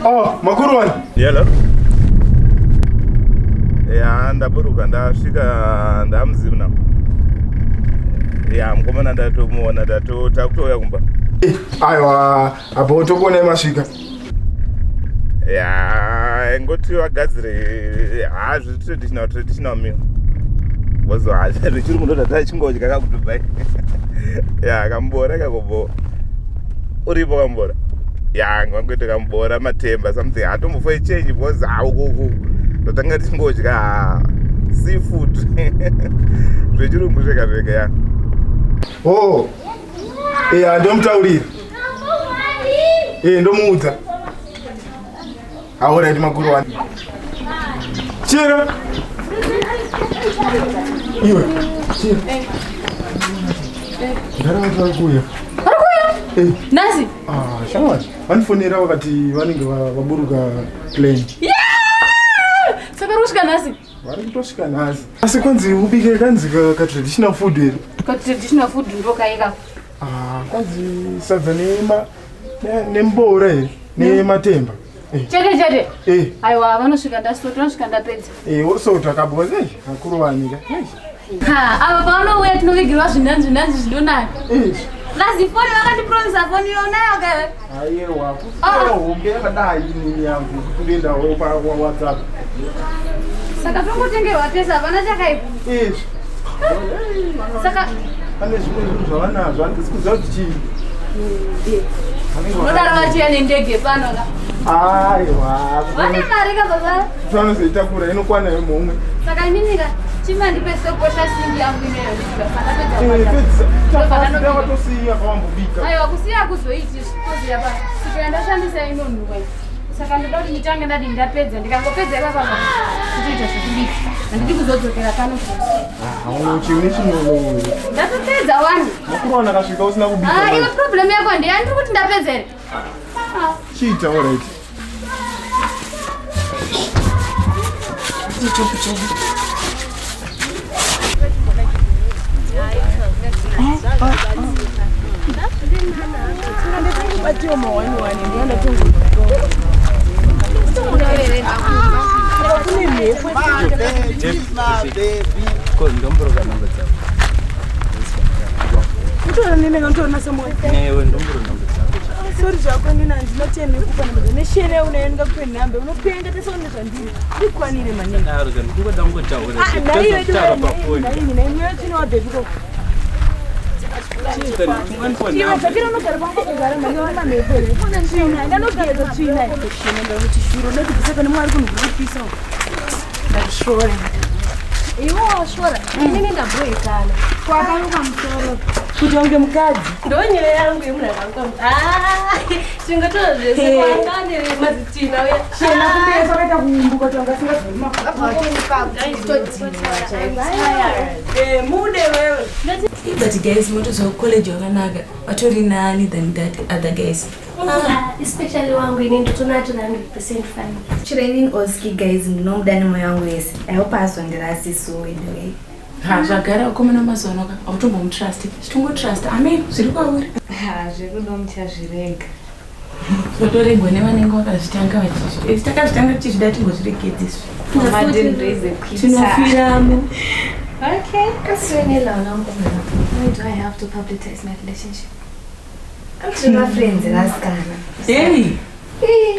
Oh, makuru wani. Hello. Ya, ndaburuka ndasvika ndamuzimu now. Ya, mukomana ndatomuona ndato takutouya kumba. Eh, aiwa, apo tokuonai masvika. Ya, ngoti vagadzire ha zviri traditional traditional meal. Bozo ha zvechirungu ndozvatachingodya ka kuDubai. Ya, kambora kakobo. Uripo kambora. Ya, ngangoite kambora matemba something. Hatombofa change because ha uku uku. Totanga tichingodya ha seafood. Zvechirungu zvega zvega ya. Oh. Eh, ndomutaurira. Eh, ndomuudza. Alright, makuru wani. Chira. Iwe. Chira. Ndarava vari kuuya. Vari kuuya? Eh. Nhasi? Ah, shamwari. Vandifonera vakati vanenge vaburuka plane. Yeah! Saka vari kusvika nhasi? Vari kutosvika nhasi. Asi kwanzi ubike kanzi ka, ka traditional food here. Ka traditional food ndokaika. Ah, kwanzi sadza nema nemboora here nematemba. Eh. Chete chete. Eh. Aiwa vanosvika ndasota vanosvika ndapedza. Eh, wosota kabhozi. Eh, akuru vanika. Eh. Ha, ava pavanouya tinovigirwa zvinhanzi zvinhanzi zvinonaka. Eh. Lazi foni vakandipromisa foni yonayo ka. Aiwa, kusina hombe yakadai inini yangu kutoendawo pa WhatsApp. Saka tongotengerwa tese hapana chakaipa. Eh. Saka pane zvimwe zvinhu zvavanazvo handisi kuziva kuti chii. Unodaro vachiuya nendege pano ka. Aiwa. Vane mari ka baba. Vanozoitakura inokwana yemhomwe. Saka inini ka chima ndipe sokosha simbi yangu ineyo ndikafana ndapedza. Watosiya kawambobika. Aiwa kusiya kuzoiti toziya pa. Sika ndashandisa inonhuwa. Saka ndoda kuti nditange ndadi ndapedza ndikangopedza ipapa kutoita zvekubika. Handidi kuzodzokera pano futi. Chiune chinono. Ndatopedza wani. Makuru wana akasvika usina kubika. Ah, iwe problem yako ndiya ndiri kuti ndapedza here. Chiita alright. Sori zvako, nina handina time yekupa namba neshere unayo ndingakupe nhamba unopenga tesaone zvandiri ndikwanire maningi. Naiwe chino wabhebiko iwe dzakira unogara panga kugara mani uri mamhepo here tsvina ndanogeza tsvina ndakuti shuro ndotibvisa pane mwari kunhu kuri kupisa ndakusvora. Iwe wasvora, inini ndabhoekana kwakaruka musoro. Kuti wange mukadzi. Ndo nyaya yangu yemunhu akaruka chingotora zvese kwangane mazitina uya. Shena kumberi kwakaita kuumbuka kuti wanga asingazori mafuta. Mude wewe. But guys, motoziva college wakanaka, vatori nani than that other guys. Especially wangu ini ndotonato 100% fine. Training Oski guys, ndinomuda nemoyo wangu wese. I hope azondirasiso anyway. Ha, zvagara ukomana mazuva ano ka hautombomutrust, chitongotrust amen zviri kwauri. Ha, zvekuda muchazvirega. Zvotoregwa nevanenge vakazvitanga vachizvi takazvitanga tichizvida tingozviregedziswa. Tinofiramo. Okay. Why do I have to publicize my relationship? Tiri mafriends vasikana. Ei,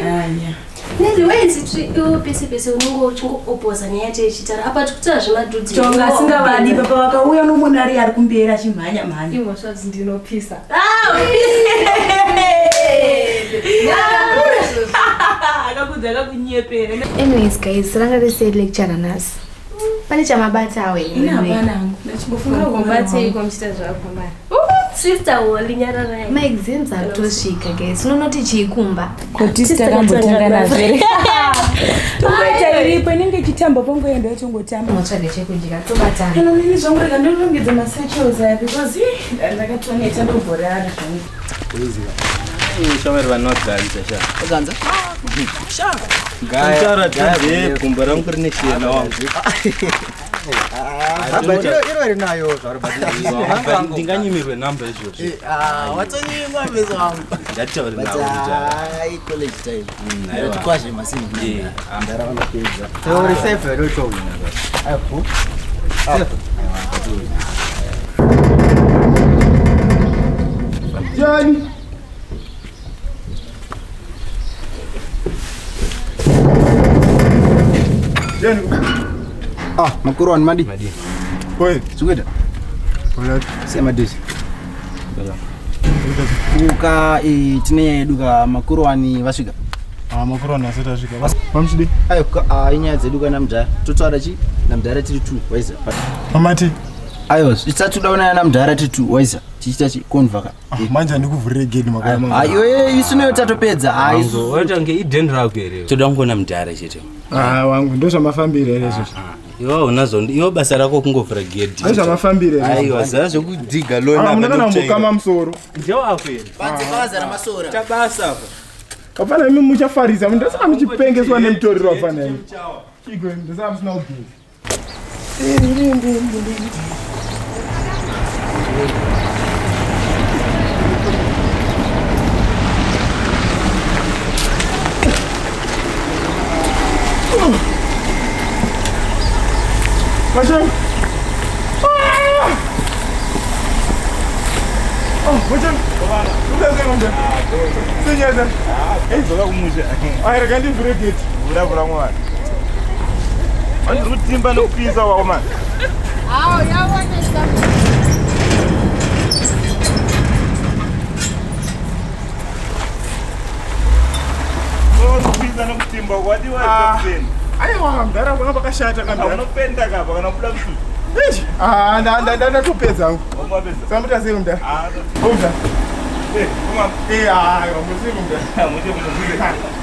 aya. Nelly, why is it iwe pese pese unonge uchingoopoza nyaya yateichitara apa tikutaura zvemadhudzi? Tonga asingavadi papa vakauya unomuona ari kumberi achimhanya mhanya. Imhosva kuti ndinopisa. Akakudza akakunyepera. Anyways guys, ranga rese lecture ranhasi. Pane chamabatawo Ini here? hapana hangu, ndachimbofunga. Kumbateiko muchiita zvakomana? Sister Woli, nyararai. Maexams akutosvika guys. Unonoti chiikumba. Kotisi takambotanga nazvo here? Tongoita iripo inenge ichitamba pangoenda yachongotamba. Motsvage chekudya tobatana. Kana nini zvangu rega ndorongedza masachels aya because ih, ndakatoneta ndogorara zvangu. Shamwari vanoganza sha. Ganza? Sha. Gaya, gaya, gumbo rangu rine shena wangu. Iro rinayo zvaro but Ndinganyimirwe namba izvozvo. Ah, watonyimwa meso wangu. Ngataure But nawo mudhara. ai college time. Aiwa. Ndati kwazve masini. Eh, Ndara vanopedza. Teori safe ero chowina. Apo. Safe. Jani. Jani. Ah, makuru wani madi. Madi. Oi, Zikuita. Alright. Siya madhuzi. Kuka tine nyaya yedu ka makuru wani vasvika. Ah, makuru wani asati asvika. Mamuchidi. Ayo ka inyaya dzedu kana mudhara. Totaura chi namudhara tiri 2 waiza. Mamati. Ayo, tisatuda kuonana namudhara tiri 2 waiza. Tichiita chi konvaka. Manje handikuvhurire gate makuru. Ah, iwe isu newe tatopedza. Ah, isu. Waita kunge ideni rako here? Toda kungoona mudhara chete. Ah, wangu ndozvamafambiro here izvozvo. Iwe unazo iwe basa rako kungovhura gedhi. Ndozvamafambiro here. Aiwa, zara zvekudhiga lona. Ah, munana mukama musoro. Ndewako here? Panze pakazara masora. Tabasa apa. Hapana imi muchafarisa, ndosaka muchipengeswa nemutoriro hapana imi. Igwe ndosaka musina kugeza. Machangu. Ah! Oh, machangu. Ukazenga. Senyeza. Eh, dzoka kumusha. Ai rega ndivhure gate. Vhura vhura mwana. Andiri kutimba nekupisa wako mani. Awo, yaonesa. Kupisa nekutimba kwadiwa Ah. Aiwa, mudhara panga pakashata kamudhara. Unopenda kapa kana kubuda musutu. Eish, ah, ndatopedza hangu. Wamapedza. Sambuta sei mudhara? Ah, Omudhara. eh, kuma. Eh, aiwa, muri sei mudhara? Muche muche.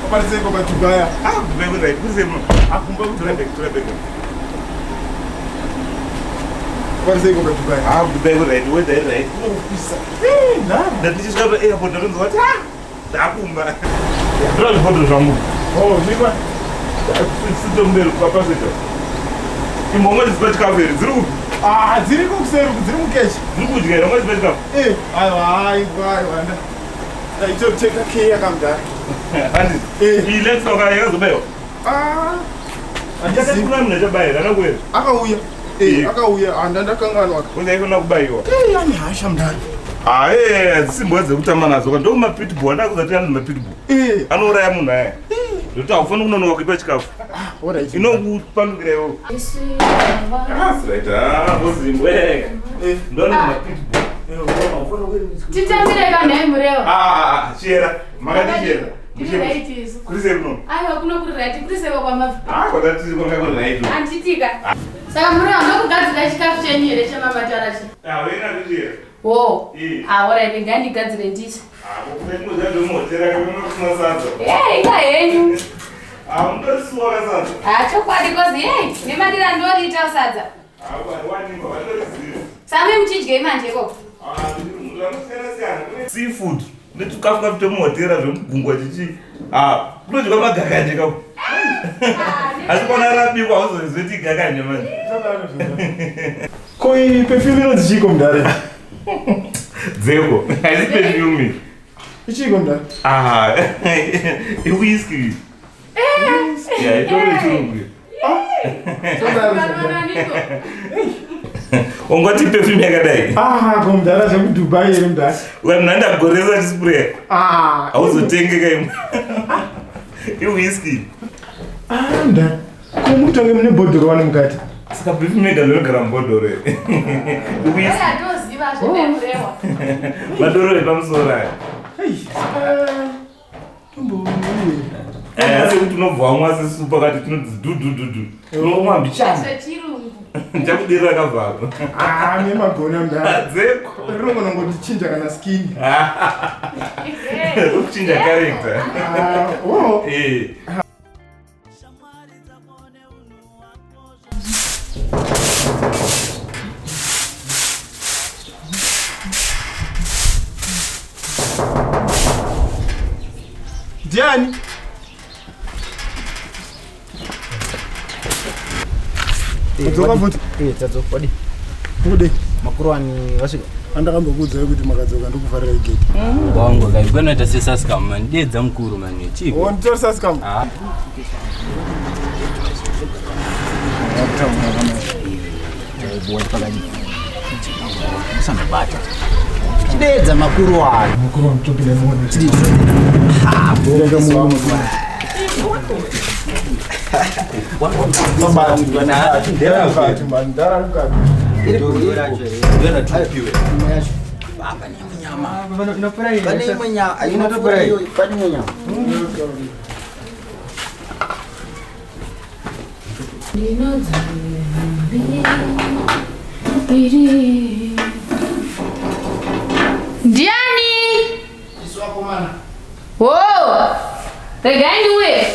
Wapari sei kwa Dubai? Ah, Dubai ku right. Kuri sei muno? Ah, kumba ku Tura back, tura back. Wapari sei kwa Dubai? Ah, Dubai ku right. Weather iri right. Kunopisa. Eh, ndara. Ndati ndichisvika pa airport ndatonzwa kuti ah, ndakumba. Tora zvibhodhoro zvangu. Oh, zviri kwa Sitomberi kwa passenger. Imhomwe dzipa chikafu here? Dziri kupi? Ah, dziri kuseri, dziri mukechi. Dziri kudya here? Homwe dzipa chikafu. Eh, aiwa, aiwa, aiwa. Ndaitoteka keya kamudhara. Handiti. Eh. Iyi laptop yakazobayiwa. Ah. Handizivi. Kuna munhu achabayira, haana kuuya. Akauya. Eh, akauya. Ah, ndandakanganwa. Unzi aikona kubayiwa. Eh, ane hasha mudhara. Ah, eh, hadzisi mbwa dzekutamba nadzo ka ndo mapitbull andakuzati anzi mapitbull. Eh. Anouraya munhu aya. Ndokuti haufaniri kunonoka kuipa chikafu. Alright. Inokupandukira iwewe. Ah, right. Ah, bozimbwe. Eh. Ndo anonzi mapitbull. Titambire kanhai murewa. Ah, ah, ah, chiyera. Makati chiyera. Ndiri right isu. Kuri sei kuno? Aiwa, kuno kuri right, kuri sei kwamabva. Ah, kwatati kwanga kuri right. Anditika. Saka murewa ndokugadzira chikafu chenyu here chemamatara chi? Ah, wena kuchiyera. Wo. Eh. Ah, alright, ngandigadzire ndichi. Ah, kupenguza ndomuhotera kamwe kusina sadza. Hey, inga henyu. Ah, mutorisuwa kasadza. Ah, chokwadi kozi hey, nemadira andoriita sadza. Ah, wanimba, vandoriziva. Same muchidyei manje ikoko. Seafood netukafu kafu temuhotera zvemugungwa chichi ah, kunodyiwa magakanje kako asi kona rabikwa hauzozoti gakanje manje Ko iyi perfume inonzi chiiko mudhara? Dzeko haisi perfume. Ichiiko mudhara? Ah, iwhisky. Ya, itoro yechirungu. Ungati perfume yakadai. Ah, ko mudhara zvekuDubai here mudhara? Vanhu vandagoresa chisprayer. Ah, Hauzotengeka imwe. Iwhisky. Ah, mudhara. Ko mukutonge mune bhodhoro wani mukati? Saka perfume yega zvinogara mubhodhoro here. Iwhisky. Atoziva zvemurewa. Madoro epamusoro aya. Hey, saka tombo Eh, asi kuti unobva wamwa sesupu akati tinodzi dhudhudhudhu. Unomwa mbichana. Zvechirungu. Ndichakudirira kavharo. Ah, nemagona mudhara. Dzeko. Rinogona kungotichinja kana skin. Kuchinja character. Ah, oh. Eh. Ndiani? Madzoka futi. Eh, tadzoka. Wadi. Mude. Makuru ani vasvika. Andakambokuudzai kuti makadzoka ndokuvharirai gate. Wangu kai kwenoita sesaskam mani dedza mukuru mani chii? Oh, nditori saskam. Ah. Usandibata. Chidedza makuru ani. Mukuru wangu topinda muone. Ha, Ndega muone. Mukati mani, ndara mukati. Pane imwe nyama, inotopera iyo, pane imwe nyama. Ndiani? Wo! Regai ndiuye.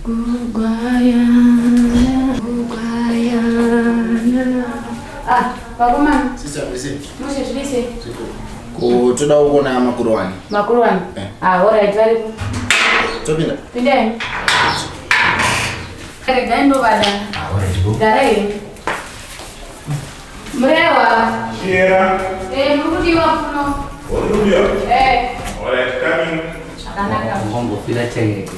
Kugwayana, kugwayana. Ah, vakomana. Sister, listen. Mushe zviri sei? Ko toda kuona makuru ani. Makuru ani? Eh. Ah, alright, varipo. Topinda. Pindai. Regai ndovada. Garai henyu. Murewa. Shira. Eh, muri kudiwa kuno. Uri kudiwa? Eh. Alright, coming. Zvakanaka. Ngombofira chenge.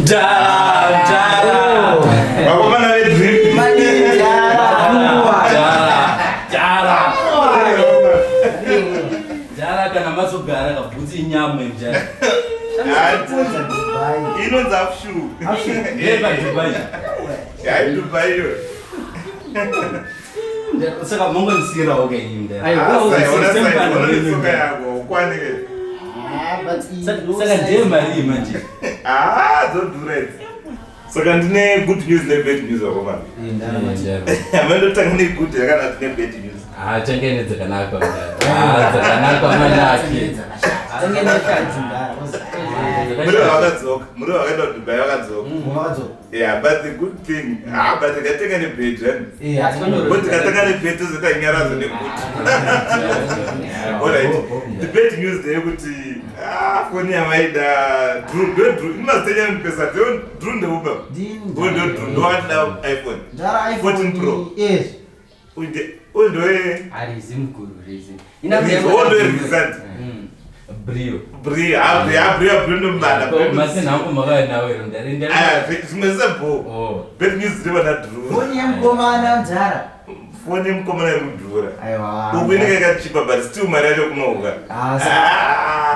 Dara, Vakomana vedrip. Dara. Dara kana mazogara kabhutsi inyama njara. Inonzi afshu. Yeba Dubai. Hai Dubai iyo. Saka mongondisiyirawo ke ini ndara. Tsoka yako ukwane ke. Saka ndiye mari manje. Ah, dzodhura idzi. Saka ndine good news ne bad news vakomana. Amandotanga negood yakana tine bad news. Ah, tange nedzakanaka mdara. Ah, dzakanaka manake. Muri vakadzoka, muri vakaenda kuDubai vakadzoka. Yeah, but the good thing, ah, but tikatenga nebed then. But tikatanga nebed tozoita nyaradzo negood. Alright. The bad news ndeyekuti ah, foni yamaida Drew, ndo Drew, inozitenya mupesa, ndo Drew ndeupa. Ndo Drew, ndo wandida iPhone. 14 Pro. Yes. Uyu ndoe Arizi mukuru rizi. Ndo result. Brio. Brio, ah, Brio, ah, Brio, Brio ndomubanda. Mase nangu makauya nawo ero ndari Ah, zvimwe zvese Bad news ndiri vana Drew. Foni yemukomana mzara. Foni yemukomana iri kudhura. Aiwa. Uku inenge yakachipa but still mari yacho kunouka. Ah,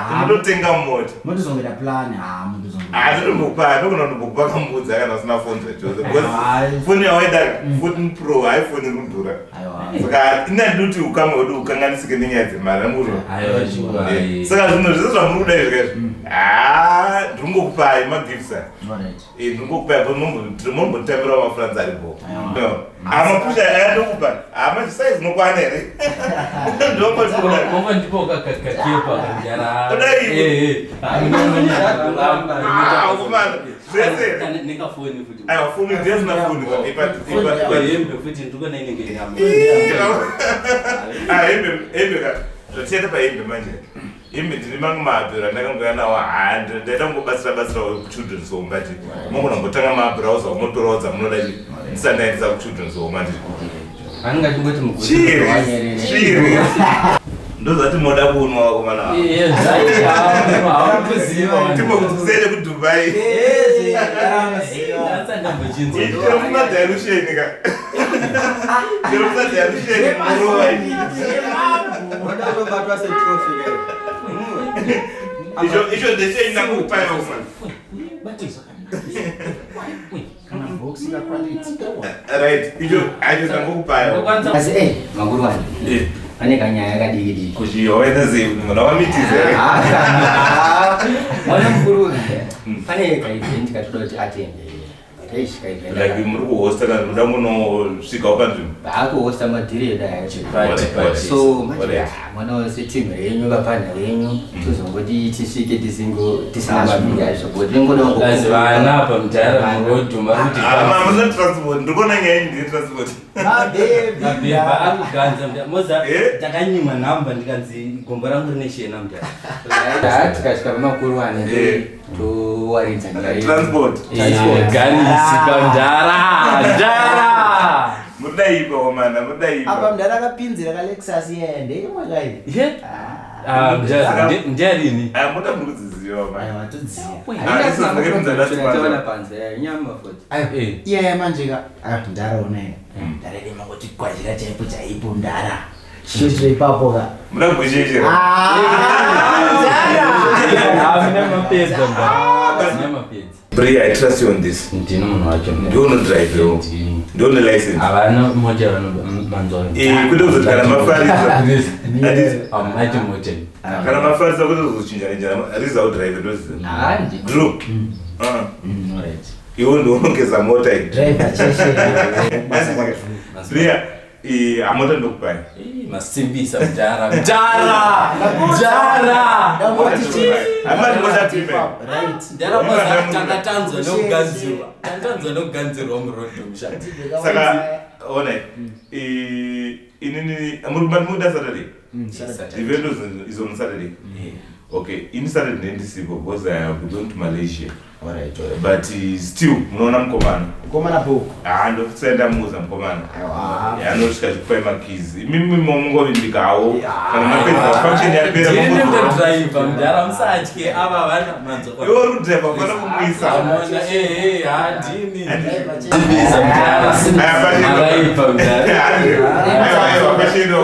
Ah, unototenga mota. Motozongera plan, ah, motozongera. Ah, totombokupa, ndogona kutombokupa kamudzi kana usina foni zvachose. Because foni yawaida 14 Pro iPhone iri kudhura. Saka ina ndinoti ukama hwedu hukanganisike nenyaya dzemari amuro. Aiwa, shuwa, eh. Saka zvinhu zvese zvamuri kuda izvi kaizvi. Ah, ndiri kungokupai magifts aya. Alright. Eh, ndiri kungokupai munombotambirawo mafriends aripo. Amapusha aya ndokupa. Hama size inokwana here? Ndombotokuda. Mova ndipo kakakepa kanjara. Kudai. Eh eh. Ah, ukumana. Zvese. Nekafoni futi. Aiwa, foni ndezina foni. Ipa ipa. Hembe futi ndikuona inenge nyama. Ah, hembe hembe ka. Zvatichaita pahembe manje. Hembe ndine mamwe maabhero andakangouya nawo. Ah, ndaida kungobatsira batsirawo kuchildren's home but mongona kumbotanga mabrowser motorawo dzamunoda chi. Ndisati ndaendesa kuchildren's home manje. Anenge achingoti mugoti. Chiri. Chiri. Ndozvati moda kunwa vakomana. Eh, haukuziva. Timbokudzisere kuDubai. Chero muna dilution ka. Chero muna dilution murova. Watobatwa setrophy ke. Icho icho ndechei ndakupai vakomana. Kana box ka quality. Right, icho acho ndangokupai. Asi eh, makuru ani. Pane kanyaya kadiki diki. Kuchiyo waita sei mwana wamitiza here? Mwana mukuru pane kaevent katoda kuti atende. Taisvika Like muri kuhosta kana muda munosvikawo panzvimbo. Akuhosta madhiri edu aya Party, party. So manje Alright. mwana wese timu renyu vapfanha venyu tozongoti tisvike tisingo tisina mabhiri azvo but tingoda Kazi vana apa mudhara murodhu maruti Hamuna transport, ndikuona nyaya iyi ndeye transport. Mabhebha ari kuganza mudhara. Moza takanyimwa nhamba ndikanzi gombo rangu rine shena mudhara. Tikasvika pamakuru ane towaridza nyaya yedu. Transport. Ganisi kamudhara. Mudhara. Mudaipa wamana, mudaipa. Apa mudhara akapinzira kaLexus iyaya ndeimwe kai. Ah, mudhara, ndiarini? Ah, muda muri kudziziva wamana. Aiwa todziziva. Ah, isu ndakapinza last month. Taona panze nyama futi. Aiwa iyaya manje ka aiwa mudhara unaye. Mudhara ine mangoti gwazhira chaipo chaipo mudhara. Chichochiro ipapo ka. Muda kucheche. Hamuna mapedza mudhara. Hamuna mapedza. Bri, I trust you on this. Ndini munhu wacho. Ndiwe unodrive iwe. Ndiwe une license. Havana mota vanomanzwa. Eh, kwete kuzoti kana mafarisa. Amumaiti mota. Kana mafarisa kwete kuzochinjana njana. Riza udrive ndoziva. Handi. Drew. Ah. Iwe ndiwe unogeza mota iyi. Driver cheshe. Bria, eh, amota ndokupai. Masimbisa mudhara. Mudhara. Mudhara. Amati mota tipe. Right. Mudhara moza tanga tanzwa nekuganzirwa. Tanganzwa nekuganzirwa murodhu musha. Saka, ona, eh, inini muri muda Saturday. Saturday. The event is on Saturday. Okay, ini Saturday ndisipo because I will be going to Malaysia. Alright. But still munoona mukomana. Mukomana po. Ah, ndosenda muza mukomana. Aiwa. Anosvika achikupai makizi. Imimi mongovimbikawo. Kana mapedza function yapera Ndini mongodzora. ndodriver mudhara musatye ava vana manzwa. Iwe uri kudriver fana kumwisa. Amona eh eh handini. Simbisa mudhara. Maraipa mudhara. Aiwa, aiwa, pachino.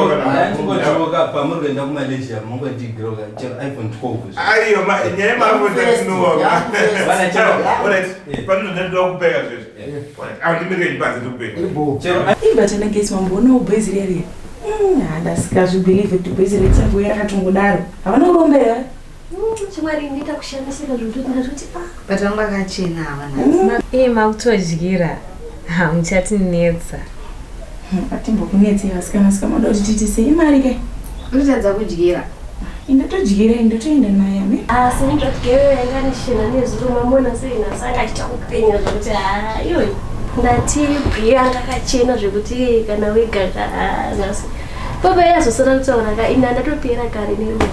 Ndingochoka pamuri kuenda kuMalaysia mongotigiroka chero iPhone 12. Aiyo, nyaya yemafoni tinowa. Vana chero. Alright, panoda kupeka zvezvi. Alright, ah, ndimirire panze ndikupeka. Chero Ibatana gesi mamboona bhezi rere. Handasikazvibhilivhe kuti bhezi rechaguya rakatongodaro. Havana kurombera. Chimwari ndita kushamisika zvekuti ndazvoti ah But vangu vakachena ava nhasi. Iye makutodyira hamuchatinetsa. Atimbokunetsei vasikana sika moda kuti tiite sei imari ke. Unotadza kudyira. Indotodyira indotoenda naye ame. Asi ndinotogeyo yanga nishena nezuro mamona sei nhasi anga achiita kupenya zvekuti haa iwe ndati bhiya anga akachena zvekuti kana wega ka haa nhasi baba yazosara kutaura ka ini handatopera kare nerudo.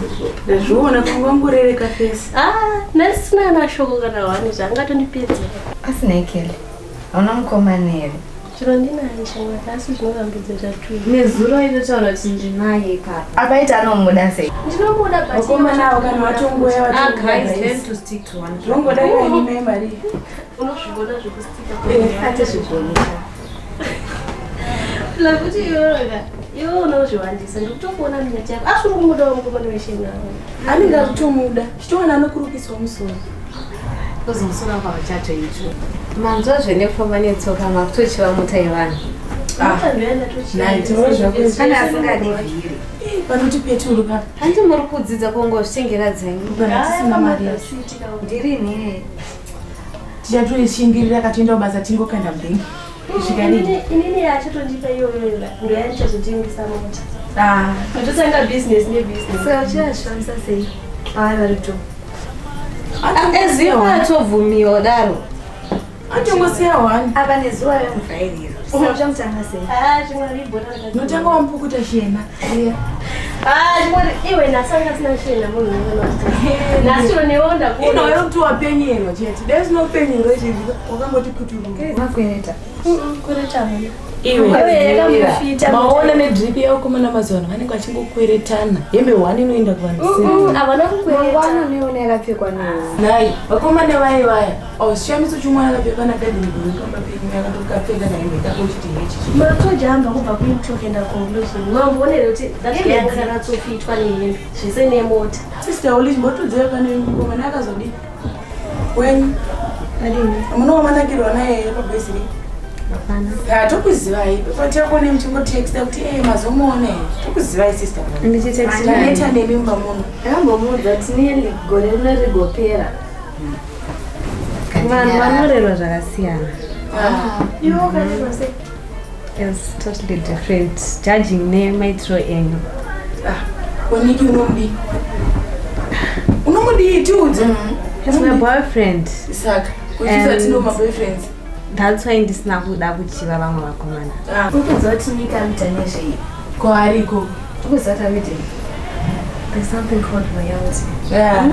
Ndazviona kungangorereka fesi. Ah, nhasi sina ana shoko kana hwani zvaangatondipedzera. Asina ikele. Hauna mukomana here? Zvino ndinaye shamwari asi zvinorambidza zvatui. Nezuro aitotaura kuti ndinaye ipapa. Apaita anomuda sei? Ndinomuda but Vakomana avo kana vatongoya Ah, guys, learn to stick to one. Zvongoda kaini mai Maria. Unozvigona zvekustika. Atezvigonisa. Lakuti iwewe iwe unozviwandisa ndikutokuona minyati yako asi uri kumudawo mukomana weshena. Anenge akutomuda. Chitowana anokurukiswa musoro. Kuzi musoro wako hauchatoitwi. Manzwa zvenekufamba netsoka makutochiva mota yevanhu. Nhai, taura zvako. Kana asingadi vhiri. Panoti peturu pa. Hanti muri kudzidza kungozvitengera dzenyu. Kana tisina mari yacho. Ndirini? Tichatoishingirira katoenda kubasa tingokanda mubhengi. Kusvika rini? Inini yachotondipa iyoyo ndoyandichazotengesa mota. Ah, Tototanga business nebusiness. Saka uchazvifambisa sei? Pavari vari to. Eziva atobvumiwa daro. Atongosiya one. Apa nezuva remuvhairiro. Saka uchamutanga sei? Ah, chimwari ibhora rakati. Unotanga wamupukuta shena. Iya. Ah, chimwari iwe nhasi anga asina shena munhu unenge nhasi unonewo ndakuona. Inoyo kuti wapenyerwa chete. Dai usina kupenyerwa chete wakangoti kuturuka. Makwereta. Kwereta hona. Iwe. Iwe yakamufita. Maona nedrip yavakomana mazuva ano vanenge vachingokweretana. Hembe one inoenda kuvanhu sei. Havana kukwereta. Mangwana unoiona yakapfekwa newe. Nhai, vakomana vaye vaya. Aushamiso chimwana akapfeka nagadheni guru pamba penyu akatokapfeka nahembe kako uchiti hechi. Matojamba kubva kuintro kuenda conclusion. Mamboonere kuti that yanga yakatsofitwa nehembe zvese nemota. Sister Oli chimbotodzera pane mukomana akazodii? Wenyu. Adini? Hamuna wamanakirwa naye here pabheziri? Hapana. Ah, tokuzivai. Patiakone muchingotexta kuti eh mazomuona here. Tokuzivai sister. Ndichitexta. Taneta nemi mumba muno. Ndakambomuudza kuti neli gore rino rigopera. Vanhu vanorerwa zvakasiyana. Iwe ukareva sei? It's totally different. Judging nemaitiro enyu. Waniki unomudii? Unomudii tiudze. He's my boyfriend. Saka, kuchisa tino ma boyfriends. That's why ndisina kuda kuchiva vamwe vakomana. Ukuziva kuti nyika anoita nezvei? Kwaariko. Ukuziva kuti anoitei? There's something called loyalty. Yeah.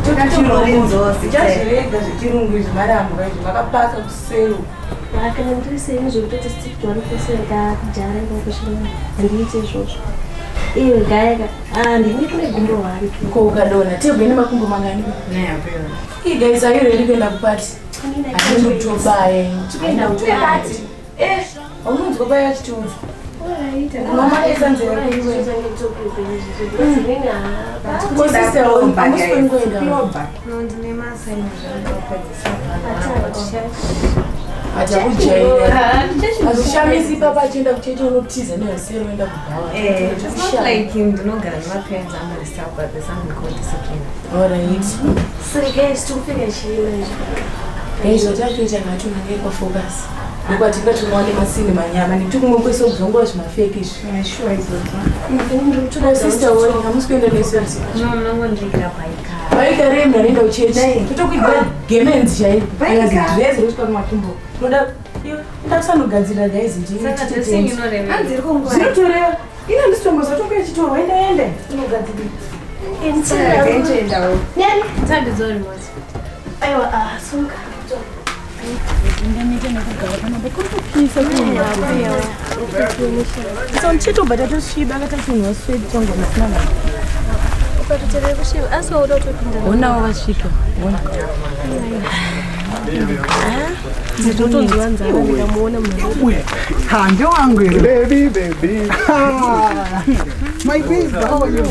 Takatomborinzwa Tichazvirega zvechirungu izvi marambwa izvi makapaka kusero. Kana ndiri seni zvekutoti stick to one person ndakujara ikoko chino handiite izvozvo. Iwe gaya ka handini kune gumbo hwari. Ko ukadonha tebwe ine makumbo mangani? Ii guys, are you ready kuenda kuparty? Handinotobaya. Tikuenda kuparty? Eh, unonzwa baya achitiudza. Unomakaisa nzeve kuiwe. Ko sister, hamusi kuengoenda? No, ndine maassignment Atakujaira. Hazvishamisi ipapa achienda kuchechi unotiza nehosero oenda kubhawa. Eh, it's not like ndinogara nemaparents angu and stuff, but there's something called discipline. Alright. Saka guys, tikupfeka chii manje? Guys, zvatakuita ngacho nange kwafocus. Ndokwatinga tinowane masini manyama nekuti kumwe kwese kubvongowa zvimafeki izvi. Sure izvozvo. Ko sister woni hamusi kuenda nesu. No, munongondigira baika. Baika rei munhu anoenda kuchechi. Totokuigira gemenzi chairo. Baika. Dress rosvika kumakumbo. Unoda iwe unoda kusanogadzirira guys ndini. Saka dressing inorevei? Hanzi iri kunguva. Zvinotoreva. Ine handisitomboziva tonge ichitorwa enda enda. Unogadzirira. Ndoendawo. Nyani? Tambidzo remote. Aiwa, ah, sunga. Ndaneta nekugara panapa kuri kupisa kuso ndichitobva tatosviba katachinhuwa swedi tangona sina mari. Ukatoterera kusviba asi wauda kutopinda. Onawo vasvika. Ona. Ndinotonzwa nzara ndikamuona munhu. Ha, ndio wangu here. Baby, baby. My baby, how are you?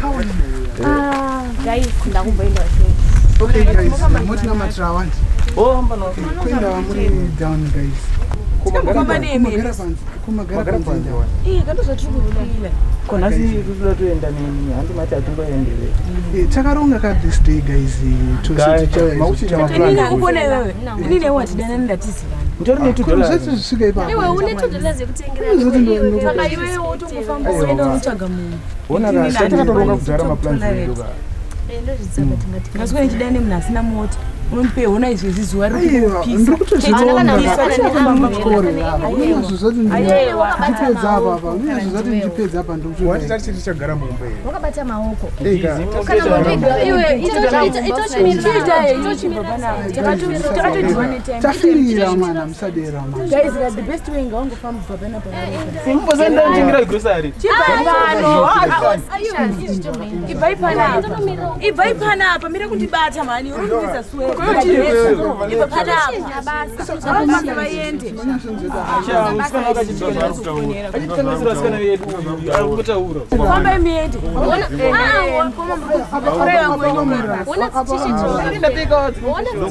How are you? Ah, guys, ndakumboenda sei? Okay guys, moti namatira wandi. Oh, hamba no. Kuenda muri down guys. Timbofamba nemi. Kumagara panzi, kumagara panzi. Ii, kandozvatiri kufila. Kona si toda toenda nemi, handi mati hatingoendewe. Eh, takaronga ka this day guys. Guys, mauchinja maplan. Inini ukona iwewe. Inini iwe hatidanani ndatizivana. Nditori ne $2. Zvese zvisvika ipapo. Iwe une $2 yekutengera. Unozoti ndo- Saka iwewe wotongofamba uenda unotsvaga munhu. Ona ka, takatoronga kudhara maplans edu ka. Ngaswere ndichidane munhu asina mota. Unondipe hona izvezvi zuva Aiwa, ndiri kutozvironga. Unonyazozvati ndichipedza apa apa. Unonyazozvati ndichipedza apa Wati ndikuti. tati tichagara mumba here. Wakabata maoko. Ei ka. Kana munhu Iwe, Tafirira mwana musadera mwana. Guys, the best way ngaungofamba kubva panapa. Simbozenda ndingira grocery. Ibvai panapa. Ibvai panapa, mira kundibata mhani, uri kundibvisa sweat. Ibva panapa. Basa vaende. Achitsanganisira vasikana vedu uyu, ari kutaura. Fambai muende.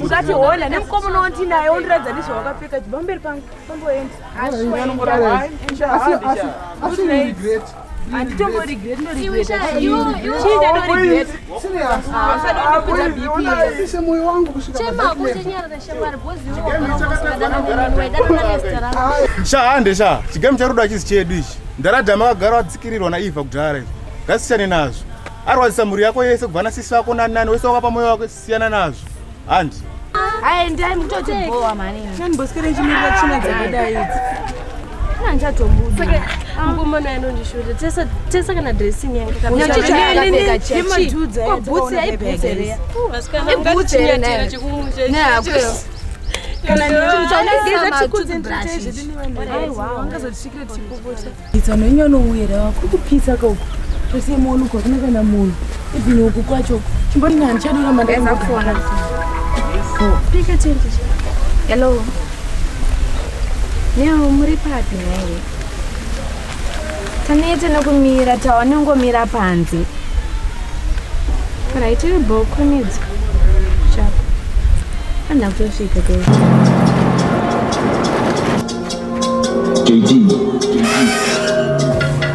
Usati hona nemukomana wandinaye wondiratidza nezvawakapfeka chibva mberi pangu famboenda. Asi you regret. Handitomboregret, Iwe, iwe, ndoregret. Serious. Usadondikudza BP. Ise moyo wangu kusvika Chema pa that level. kuchenyara neshamwari because iwe wakadanana nemunhu waidanana nezita rako. Sha hande sha, chigame charudo hachizi chedu ichi. Ndaradhama akagara wadzikirirwa naIvha kudhara izvi. Ngasiyane nazvo. Arwadzisa mhuri yako yese kubva nasisi vako nani nani wese wakapa moyo wako siyana nazvo. Handi. Hai, ndai mutotibhowa mani. Ndandimboswere ndichimirira tsvina dzakadai idzi. Kana ndichatombuda. Saka mukomana anondishota. Tese tese kana dressing yangu Nemadhudza aya Ko bhutsi dzakaona aibhutsi bhebhe here? Vasikana Ibhutsi here ungatichinyatira nayo? chekumusha. Nehakweyo. Kana Kana ndizvatikudzendiaizvangazosvikira tichipopota. Itsano inyanowera kuri kupisa kauku. Tose muone uku hakuna kana munhu. Even uku kwacho. Chimbori handichadoramba Ndakufona. Pika tende. Hello. Neo muri papi nhai? Tanete nekumira tawanongomira panze. Right, iri bhokonedzo. Chapo. Handina kutosvika ke. JT.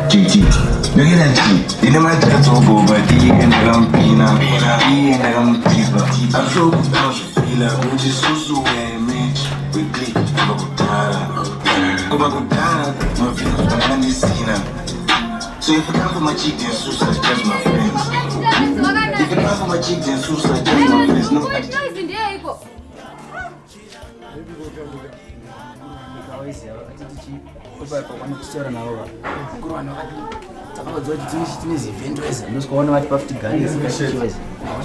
JT. Look at that G. In my tattoo, but the end I'm pina, the end I'm people. I'm so Ila kuti susu weme we click kubva kudhara kubva kudhara mavhiri zvakanga ndisina. So if you come for my chick then suicide just my friends. If you come for my chick then suicide just my friends. No, I Noise ndeyeiko?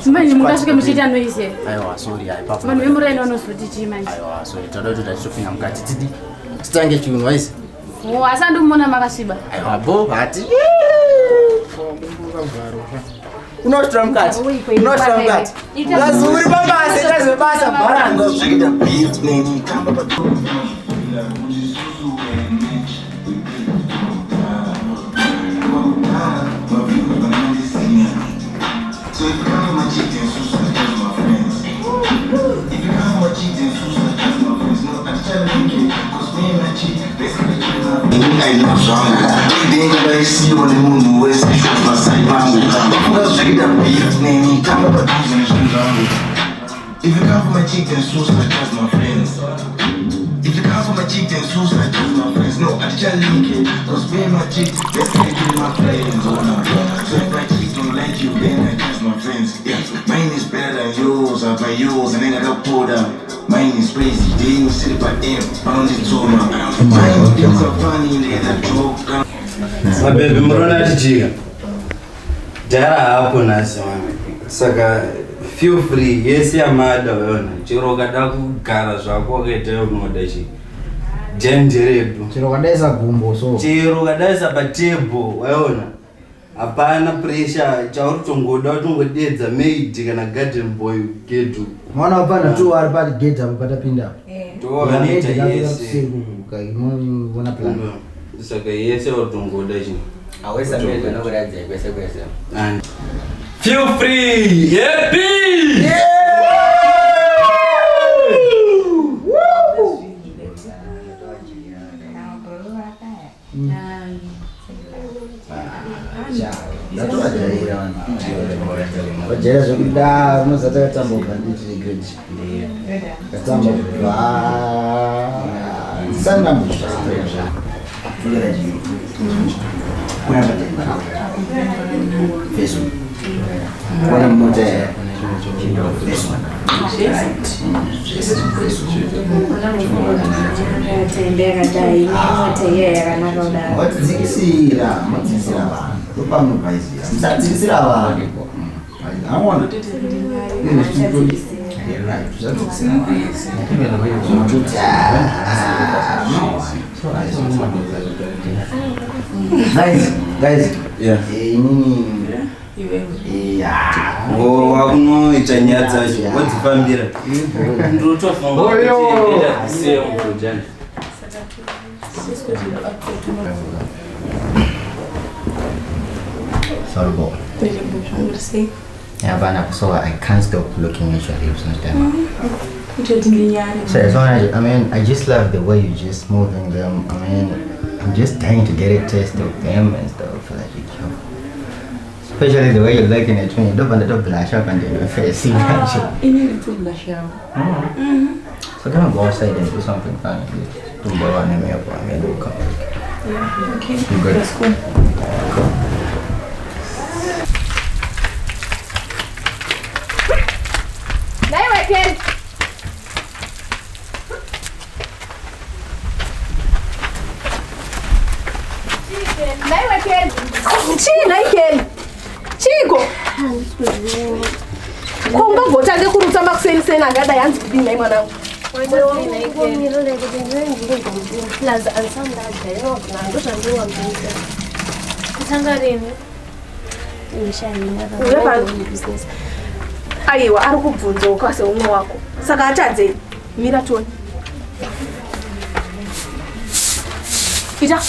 Manje mungasvike muchiita noise here? Aiwa, sorry, hai papo. Vanhu vemuraini vanozoti chii manje? Aiwa, sorry, toda kuti tachitopinda mukati tidi titange chinhu waisi. Oh, asi andimona makasviba. Aiwa, bo hati. Unotora mukati. Unotora mukati. Lazuri pabasa, ita zvebasa bharanzi. Zvekuita beef neni tamba pa So if you come for my chick then suicide just my friends. If you come for my chick then suicide just my friends. No, I try to make it cause me and my chick basically I love zvangu ndingabaisiwa nemunhu wese shopasai pangu ndafunga zvekuita beef neni tamba padhuze nezvinhu zvangu. If you come for my chick then suicide just my friends. If you come for my chick then suicide just my friends. No, I try to link it cause me and my chick basically my friends. Oh, no. So if my chick don't like you then I trust my friends. Yeah, mine is better than yours, I buy yours and then I got pulled up. Mine is crazy, they ain't sit by M, panonditsoma. Mine things are funny, they get a joke. Mabhebhi murona tichika dhara hapo nhasi mami, saka feel free yese yamada waona chero ukada kugara zvako wakaita unoda chi jenderedu Chero ukadaisa gumbo so. Chero ukadaisa patable waona hapana pressure, chauri tongoda utongodedza maid kana garden boy gedu. Mwana wapana tu ari pa gate apo patapinda apo. Ndovanoita yese. Unoona plan. Saka yese watongoda chi Awesa meza nokuratidza kwese kwese. And feel free, happy. Ndatovajaira vanhu. Vajaira zvekudaro unoziva takatamba kubva nditiri grade. Takatamba kubva ndisati ndambozvitambira. Facebook. Kuona mota ya Facebook. Right. Zvese Facebook. Tembe yakadai, mota iya yakanaka kudaro. Watidzikisira, matidzikisira vanhu. Ndopamunobhaizira. Musadzikisira vanhu. Aona. Right, musadzikisira vanhu. Unototi, ah, no. Guys, guys. Yeah. Inini. Yeah. Wakunoita nyaya dzacho wadzifambira ndotofunga Oyo. kuti Sorry, boy. Yeah, but so I can't stop looking at your lips and stuff. So as long as I mean, I just love the way you're just moving them. I mean, I'm just dying to get a taste of them and stuff like you. Especially the way you're looking at me. Don't want to blush up and your face. Ini nditoblush yavo. So can I go outside and do something funny? Just don't borrow an email for me. Don't come. Yeah, okay. You good? That's cool. Cool. Naiwe Kelly. Naiwe Kelly. Chii nhai Kelly? Chiiko? Ko ungagotange kurutsa makuseni-seni akadai hanzi kudii nhai mwanangu? Plus andisandadya ndozvandiwambisa. Kutanga rini? Uye Aiwa, ari kubvunzoka seumwe wako. Saka atadzei? Mira tione. Ita.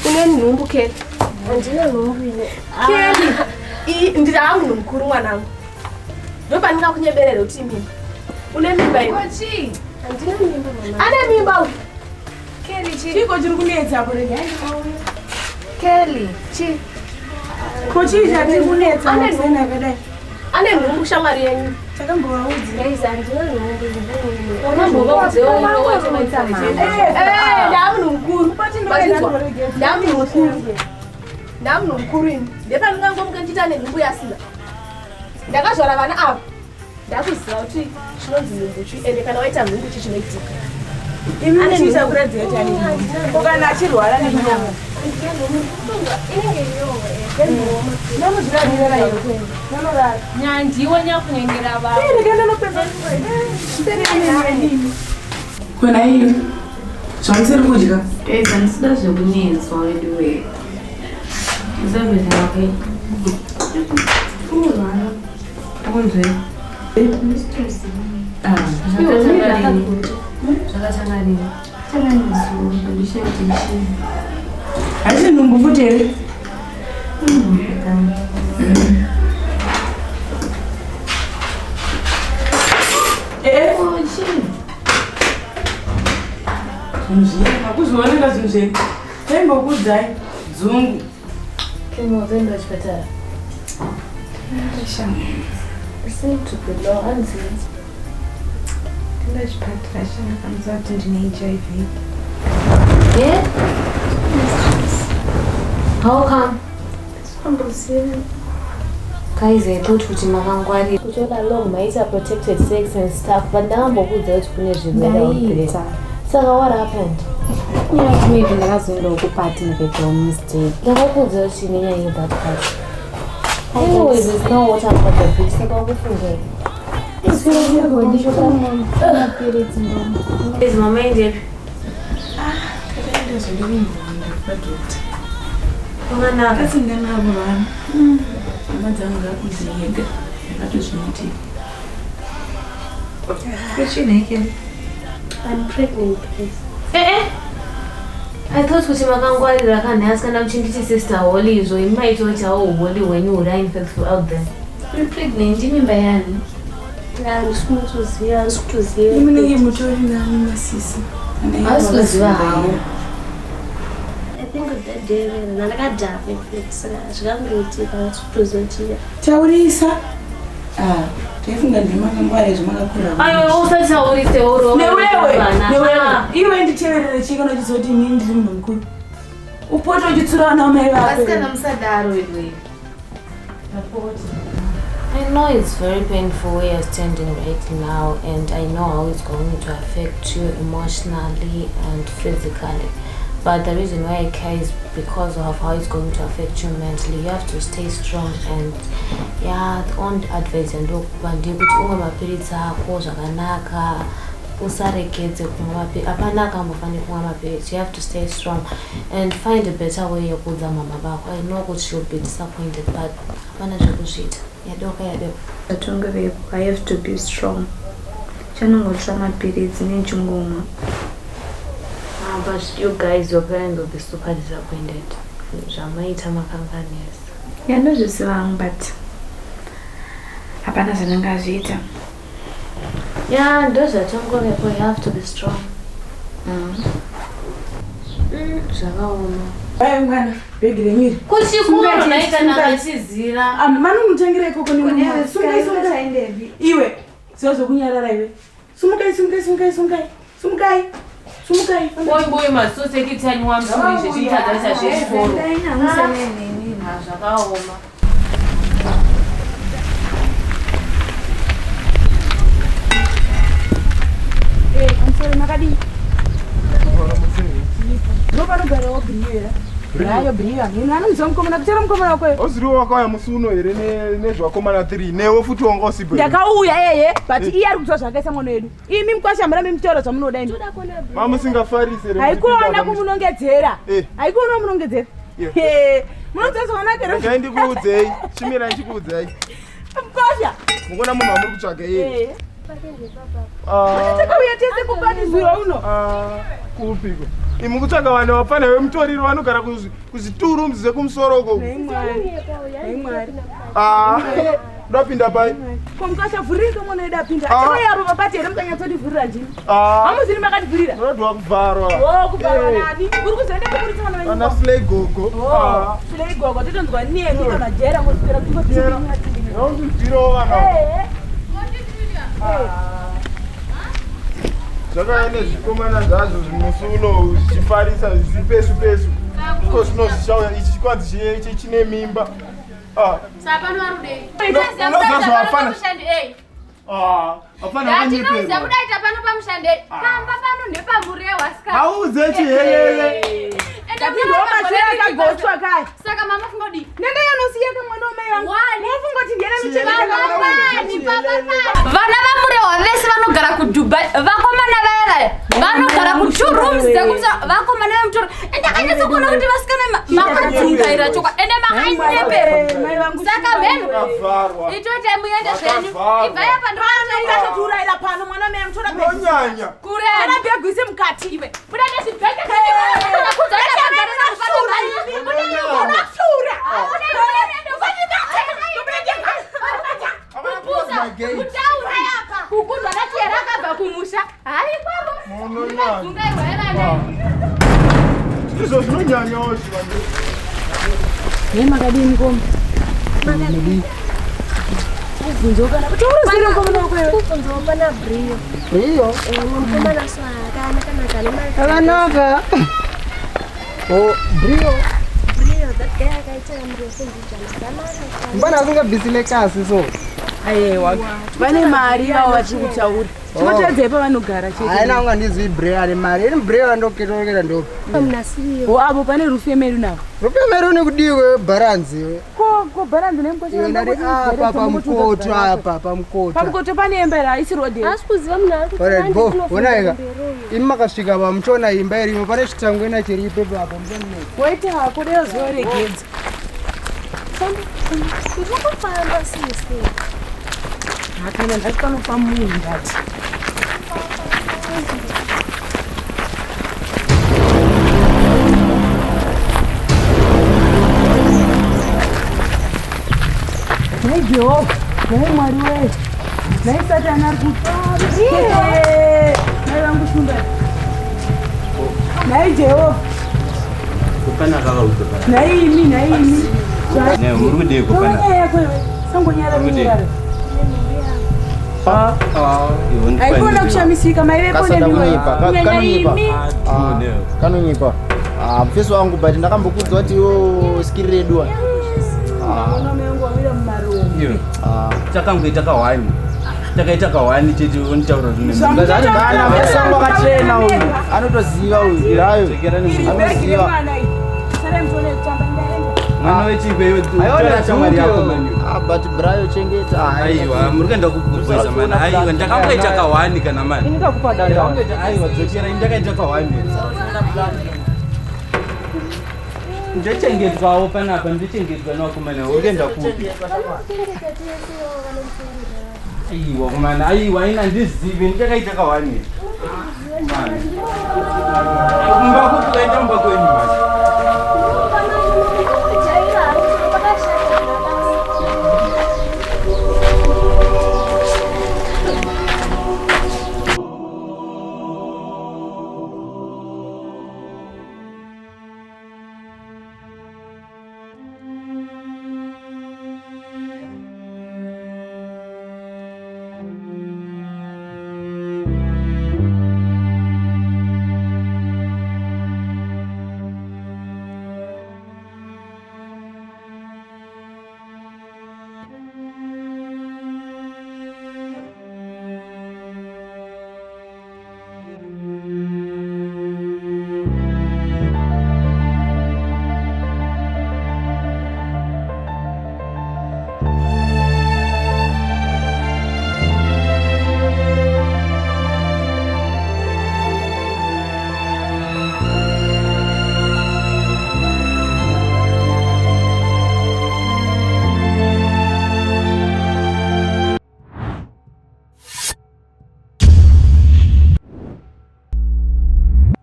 Une nhumbu Kelly. Handina nhumbu ine. Kelly, iyi ndiri munhu mukuru mwanangu. Ndopandingakunyeberera kuti imimi. Une mimba iwe. Handina mimba mama. Ane mimba uyu. Kelly chi? Chiko chiri kunetsa apo rega ndikauya. Kelly chi? Ko chii chatiri kunetsa Ane makuseni akadai? Ane nhumbu shamwari yenyu. Ndamunhu mukuru. Ndamunhu mukuru. Ndamunhu mukuru ini. Ndepandingangomuka ndichiita nenhumbu yasina. Ndakazvara vana ava. Ndakuziva kuti chinonzi nhumbu chi ende kana waita nhumbu chi chinoitika. Imi muchiita kuratidza kuti ane nhumbu. Ko kana achirwara nenyama. Ndomuzvirarira iyo. Nanorara. Nyandiwe nyakunyengera vanhu. Kona iyo. Zvamusiri kudya. Guys, handisida zvekunetswa weduwe. Is everything okay? Kurwara. Unzwe. Zvakatanga rini? Tanga nezuro, ndishaye kuti chii. Haisi nhumbu futi here? Eh? Zvinhu zviya, makuzvioneka zvinhu zvenyu. Taimbokuudzai dzungu. Kemo, uzoenda kuchipatara. Listen to the law, hanzi. Ndenda chipatara chandakanzwa kuti ndine HIV. Yeah? How come? Amboziva. Guys, I thought kuti makangwarira. Kuti all along maita protected sex and stuff, but ndakambokuudza kuti kune zvirwere out there. Ndaita. Saka what happened? Nyaya kuti maybe ndakazoendawo kupati ndikaitawo mistake. Ndakakuudza kuti nenyaya ye that part. Anyways, there's no water under the bridge. Saka wakufungei. Mapiritsi ndomo. Is mama indepi? Takaenda zvendikumboenda kwadokta. Wakanaka. Akasinganavo vanhu. Hama dzangu ngakudziyega. Ndakatozvinotika. Kuchineke. I'm pregnant, please. Eh eh. I thought kuti makangwarira kanhasi kana muchinditi sister Holly izvo imi maitoitawo uholy hwenyu huri unfaithful out there. Uri pregnant imimba yani? Handisi kutoziva, handisi kutoziva. Munenge mutori nani masisi. Hausi kuziva hawo. I think that day ndakadhakwa in fact, saka zvikangoitika handisi kutoziva kuti Taurisa. Ah, taifunga ndiri makangwara izvo makakura. Aiwa usataurise uro. Newewe, newewe. Iwe nditeverere chii kana uchizoti inini ndiri munhu mukuru. Upote uchitsura vana vamai vako. Asikana musadaro weduwe. I know it's very painful where you're standing right now, and I know how it's going to affect you emotionally and physically. But the reason why I care is because of how it's going to affect you mentally. You have to stay strong and yeah, the only advice ndokupa ndeyekuti umwe mapiritsi ako zvakanaka usaregedze kumwa mapiritsi hapana akambofanira kumwa mapiritsi you have to stay strong and find a better way yekuudza mama vako i know kuti she'll be disappointed but hapana zvekuzviita yadoka yadoka Vatongi vepo, I have to be strong. Chanongotora mapiritsi nechingomwa. Ah, but you guys your parents will be super disappointed zvamaita makanganisa Yandozviziva hangu but hapana zvandingazviita. yeah ndozvatongovepo you have to be strong zvakaoma Ai mwana, bhegi renyu iri. Kuchikoro naita ndakachizira. Manomutengera ikoko nemwana. Sungai sungai. Iwe, ziva zvokunyarara iwe. Sumukai sungai sungai sungai. Sumukai. Sumukai. Boy boy masosekitani wamusuri zvechitadza chezvechikoro Ah, zvakaoma Eh, I'm sorry, makadii? Ndopanogarawo bhiriyo here? Hayo bhiriyo hameno anomuziva mukomana kuchera mukomana wako Oziriwo wakauya musi uno here nezvakomana 3 newe futi wanga usipo here? ndakauya eye but iye ari kuziva zvakaisa mwana wedu imi mukwasha murambe mutaura zvamunoda imi Mamusingafarisi here? haikuona kumunongedzera Eh. haikuona kumunongedzera Eh. munoziva zvakanaka here Regai ndikuudzei, chimirai ndikuudzei. mukwasha Mukuona munhu wamuri kutsvaga iye. Eh. Takauya tese kupatizwirwa uno Kupiko. Imi kutsvaga vanhu vapfana vemutoriro vanogara kuzvituru zvekumusoro uko. Ah, ndapinda pai. Ko mukasha vhuririka mwana wedu apinda. Ah. Achauya apo papati here mukanyatsotivhurira ndini. Ah. Hamuzini makativhurira. Ndodwa kuvharwa. Oh, kuvharwa Eh. nani? Uri kuzoenda kuburitsa vana venyu. Ana slay gogo. Oh, slay gogo totonzwa nemi kana jera moswera Ndinokudzirawo vana. Eh. Zvakauya nezvikomana zvazvo zvimusi uno zvichifarisa zvichipesu pesu. Iko zvino zvichauya ichi chikwanzi chine mimba. Ah. Saka pano varudei? Unoziva zvavafana. Ah, Hapana Ndinoziva kudaita pano pamushandei. Pamba pano ndepamurewa sika. Auze chihelele. Ende ndomashure akagochwa kaya. Saka mama funga kudii? Nende yanosiya kamwana wamai vangu. Mofunga kuti ndiye Vana vaMurewa vese vanogara kuDubai, vakomana vaya vaya vanogara ku2 rooms dzekumusoro, vakomana vemutoro. Ende akanyatsokuona kuti vasikana makadzungaira chokwa, ende makanyepera. Saka mheno itoitai muende zvenyu. Ibvai apa ndinototiurayira pano mwana wamai vangu tora bhegi. Unonyanya. Tora bhegi uise mukati iwe. Buda nezvibheke. Kukundwa nachiyera akabva kumusha. Hayi kwavo. Ndikadzungairwa yevana. Izvo zvinonyanyawo zvivanhu. Nei makadii mukoma? Makadii? Kubvunzawo kana kuti urozire mukomana wako iwe. Kubvunzawo pana Brio. Brio? Eh, mukomana so akanaka naka ane mari. Akanaka. Oh, Brio. Brio, that guy akaita murefu mbijana. Akanaka. Mbana asingabvisi nekasi so. Aiwa. Vane mari vavo vatiri kutaura. Chimotadzei pavanogara chete. Haina anga ndizivi Brio ane mari. Ini Brio andoketokera ndopi. Munasiriyo. O avo pane rufemeri navo. Rufemeri une kudiwe bharanzi iwe. Ko ko bharanzi nemukosha. Iwe ndati apa pamukoto apa pamukoto. Pamukoto pane imba here haisi road here? Asi kuziva munhu ari kuti Alright, go. Onaika. Imi makasvika pa muchiona imba irimo pane chitangwena chiripo ipapo muchoneka. Waita hako dai wazoregedza. Ndiri kufamba sisi. Hakana ndati panofa munhu ndati. Nhai Jehovha, nhai Mwari wee, nhai Satani ari kufa. Nhai vangu Shumba. Nhai Jehovha, nhai imi, nhai imi. Ne, uri kudii kupana? Nyaya yako iwe, sangonyara Uri kudii? kunyarara. Haikona kushamisika maivepo Kasada nemiwe. kunyepa, Kunyanya kanonyepa. imi. Kanonyepa. Ah, mufesi wangu but ndakambokudza kuti iwo skiri redu. Mwana wamai vangu wawira mumarongo. Takangoita kahwani. Takaita kahwani chete onitaura Kana mufesi wangu akachena uyu. Anotoziva uyu. Irayo. Iri bhegi Anoziva. remwana iri. Sarai muchione kutamba ndaenda. Mwana wechikwe tora shamwari yako mani. Ah, but Brayo chengeta. Aiwa, muri kuenda kugubweza mani. Aiwa, ndakangoita kahwani kana mani. Ini ndakupa danda. Ndakangoita aiwa, dzokera ini ndakaita kahwani. Ndochengetwawo panapa, ndochengetwa nevakomana. Uri kuenda kupi? Aiwa, komana, aiwa, ini handizivi, ndakaita kahwani. Kumba kupi kaita mumba kwenyu mani?